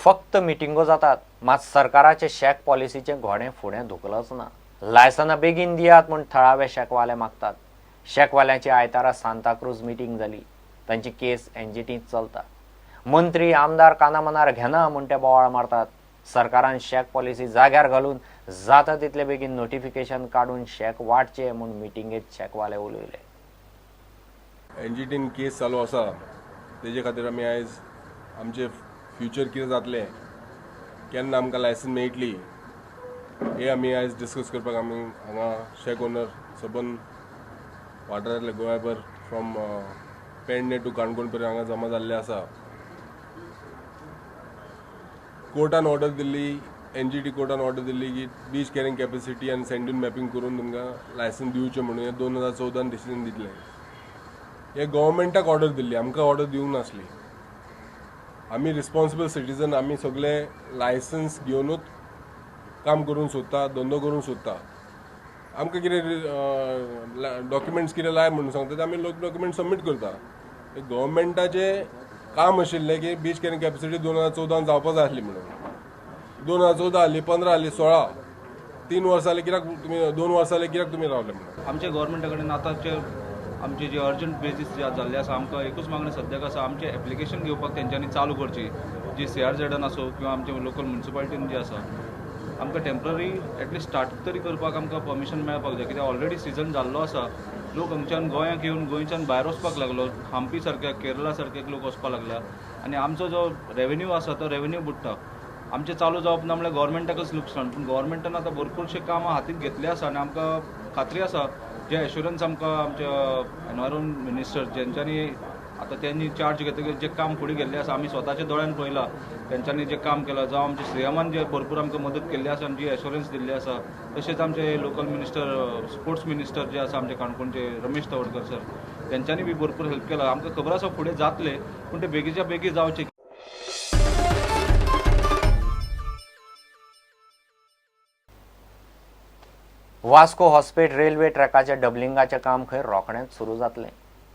फक्त मिटिंगो जातात, मात सरकाराचे शॅक पॉलिसीचें घोडें फुडें धुकलच ना. लायसनां बेगीन दियात म्हूण थळावे शॅकवाले मागतात. शॅकवाल्यांची आयतारा सांताक्रूज मिटींग जाली. तांची केस एनजीटींत चलता. मंत्री आमदार काना मनार घेना म्हूण ते बोवाळ मारतात. सरकारान शॅक पॉलिसी जाग्यार घालून जाता तितले बेगीन नोटिफिकेशन काडून शॅक वाटचे म्हूण मिटिंगेत शॅकवाले उलयले. एनजीटीन केस चालू आसा, तेजे खातीर आमी आयज आमचे फ्युचर कितें जातलें, केन्ना आमकां लायसन्स मेळटली, हे आमी आयज डिस्कस करपाक आमी हांगा शॅक ओनर सबंद वाठारांतले गोंयाभर फ्रॉम पेडणे टू काणकोण पर्यंत हांगा जमा जाल्ले आसा. कोर्टान ऑर्डर दिल्ली, एनजीटी कोर्टान ऑर्डर दिल्ली की बीच कॅरिंग कॅपॅसिटी आनी सँड ड्यून मॅपिंग करून तुमकां लायसन्स दिवचें म्हणून. हें 2014 डिसिजन दितलें. हे गव्हर्मेंटाक ऑर्डर दिल्ली, आमकां ऑर्डर दिवंक नासली. आमी रिस्पॉन्सिबल सिटीजन, आमी सगळे लायसन्स घेवनूच काम करूंक सोदता, धंदो करूंक सोदता. आमकां कितें डॉक्युमेंट्स कितें लाय म्हणून सांगता ते आमी डॉक्युमेंट सबमीट करता. गव्हर्मेंटाचें काम आशिल्लें की बीच कॅरिंग कॅपॅसिटी 2014 जावपा जाय आसली म्हणून. 2014 आसली, 15 आसली, 16, 3 वर्सां जालीं कित्याक तुमी, 2 वर्सां जालीं कित्याक तुमी रावले म्हणून. आमच्या गव्हर्मेंटा कडेन आतांचे आमचे जे अर्जंट बेजीस जे जाल्ले आसा, आमकां एकूच मागणी सद्याक आसा, आमचें एप्लिकेशन घेवपाक तेंच्यांनी चालू करची. जी सीआरझेडान आसूं किंवा आमचे लोकल म्युनिसिपालिटीन जी आसा, आमकां टेंपररी एटलिस्ट स्टार्ट तरी करपाक आमकां परमिशन मेळपाक जाय. कित्याक ऑलरेडी सिजन जाल्लो आसा. लोक हांगच्यान गोंयाक येवन गोंयच्यान भायर वचपाक लागलो. हम्पी सारक्या, केरला सारक्या लोक वचपाक लागला आनी आमचो जो रेवेन्यू आसा तो रेवेन्यू बुडटा. आमचें चालू जावप ना म्हणल्यार गव्हर्मेंटाकच लुकसाण. पूण गव्हर्मेंटान आतां भरपूरशे कामां हातींत घेतले आसा आनी आमकां खात्री आसा, जे एश्युरन्स आमकां आमच्या एनवायरमेंट मिनिस्टर जेंच्यांनी आतां तेंनी चार्ज घेतकीर जें काम फुडें गेल्लें आसा, आमी स्वताच्या दोळ्यान पळयलां तेंच्यांनी जें काम केलां. जावं आमच्या सीएमान जे भरपूर आमकां मदत केल्ली आसा आनी जी एश्युरन्स दिल्ली आसा, तशेंच आमचे लोकल मिनिस्टर, स्पोर्ट्स मिनिस्टर जे आसा आमचे काणकोणचे रमेश तवडकर सर, तेंच्यांनी बी भरपूर हेल्प केला. आमकां खबर आसा फुडें जातलें, पूण ते बेगीच्या बेगीन जावचें. वास्को हॉस्पेट रेल्वे ट्रॅकाच्या डबलिंगाचें काम खंय रोखडेंच सुरू जातलें.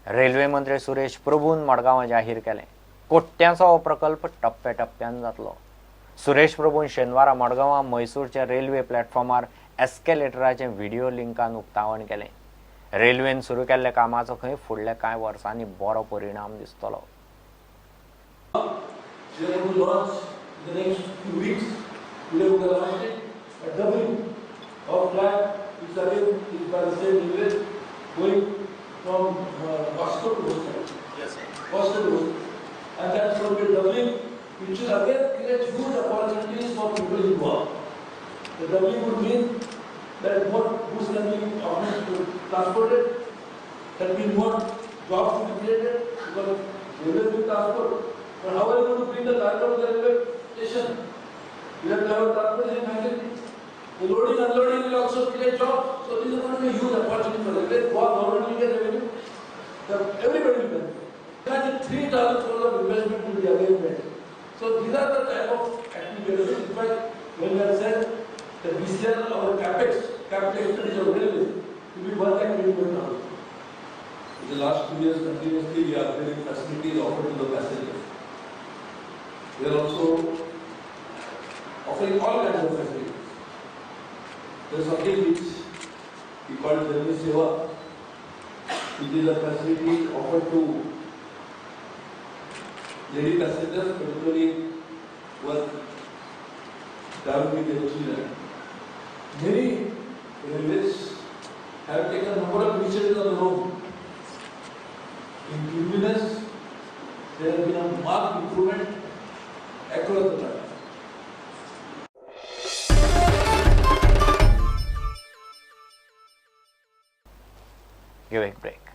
रेल्वे मंत्री सुरेश प्रभून मडगांवां जाहीर केलें. कोट्यांचो हो प्रकल्प टप्प्या टप्प्यान जातलो. सुरेश प्रभून शेनवारा मडगांवां म्हैसूरच्या रेल्वे प्लॅटफॉर्मार एस्केलेटराचें व्हिडिओ लिंकान उक्तावण केलें. रेल्वेन सुरू केल्ल्या कामाचो खंय फुडल्या कांय वर्सांनी बरो परिणाम दिसतलो. We are going to launch in the next few weeks. Today we are launching a doubling of track, which again is by the same railway, going from Vasco to Hospet. Yes, sir. Vasco to Hospet. And that's going to be doubling, which will again create huge opportunities for people in Goa. The doubling would mean that more goods can be transported, that means more jobs will be created, because railway will transport. But how are you going to bring the cargo to the railway station? You have to have a transportation facility. The loading, unloading will also create jobs. So this is going to be a huge opportunity for the railway. Goa government will get revenue. Everybody will benefit. Imagine 3,000 crores of investment will be again made. So these are the type of activities. In fact, when we have said that this year our capex, capital expenditure of railways will be 1,21,000. In the last 2 years, continuously we are upgrading facilities offered to the passengers. We are also offering all kinds of facilities. There is something which we call Janani Seva, which is a facility offered to lady passengers, particularly who are traveling with their children. Many railways have taken a number of initiatives on their own. In cleanliness, there has been a marked improvement across the country. Give a break.